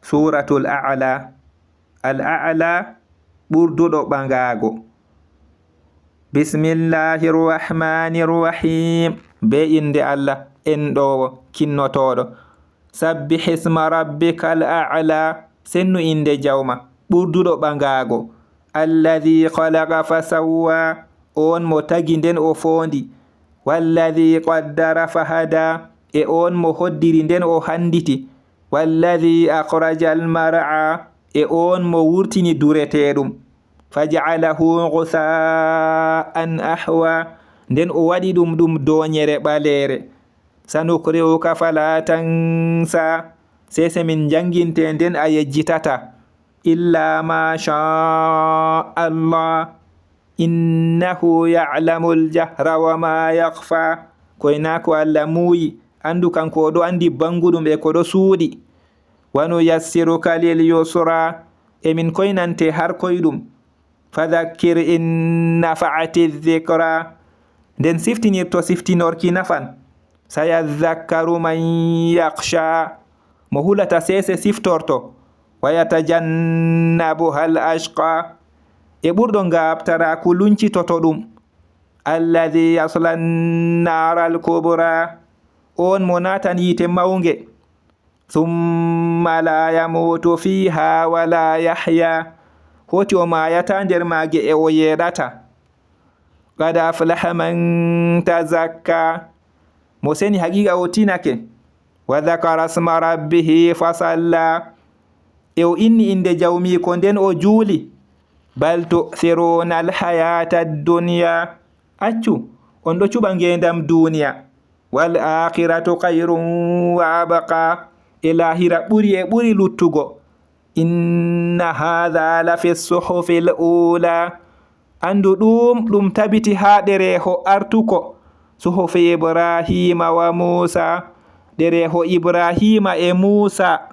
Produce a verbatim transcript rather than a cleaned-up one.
Suuratul A'la. Al A'la, ɓurduɗo ɓangaago. Bismillahir Rahmanir Rahim. Be innde Allah, enɗoowo, kinnotooɗo. Sabbih isma rabbikal a'la. Sennu innde Jawma, ɓurduɗo ɓangaago. Alladhi khalaqa fasawwa. On mo tagi nden o foondi. Walladhi qaddara fahada. E on mo hoddiri nden o handiti. Walladhi akhrajal mar'a. E on mo wurtini dureteeɗum. Faja'alahu ghutha'an ahwa. Nden o waɗi ɗum ɗum doonyere ɓaleere. Sanuqri'uka fala tansa. Sese min jannginte nden a yejjitata. Illa ma sha Allah. Innahu ya'lamul jahra wa ma yakhfa. Koy naa ko Allah muuyi, anndu kanko o ɗo anndi bannguɗum e ko ɗo suuɗi. Wa nuyassiruka lil yusra. E min koynante har koyɗum. Fadhakkir in nafa'ati dhikra. Nden siftinir to siftinorki nafan. Sayadhakkaru man yakhsha. Mo hulata sese siftorto. Wa yatajannabuhal ashqa. E ɓurɗo ngaaɓtaraaku luncitoto ɗum. Alladhi yasla nnaral kubra. On mo naatan yiite mawnge. Thumma la yamutu fiha wa la yahya. Hooti o maayataa nder maage e o yeeɗataa. Qad aflaha man tazakka. Mo seni, haqiiqa o tinake. Wa dhakara isma rabbihi fasalla. E o inni innde Jawmiiko nden o juuli. Bal tu'thiruna al-hayata ad-dunya. Accu, on ɗo cuɓa ngeendam duuniya. Wal akhiratu khayrun wa abqa. E laahira ɓuri e ɓuri luttugo. Inna hadha lafi suhufil ula. Anndu ɗum, ɗum tabiti haa ɗereeho artuko. Suhufi Ibrahima wa Muusa. Ɗereeho Ibrahima e Muusa.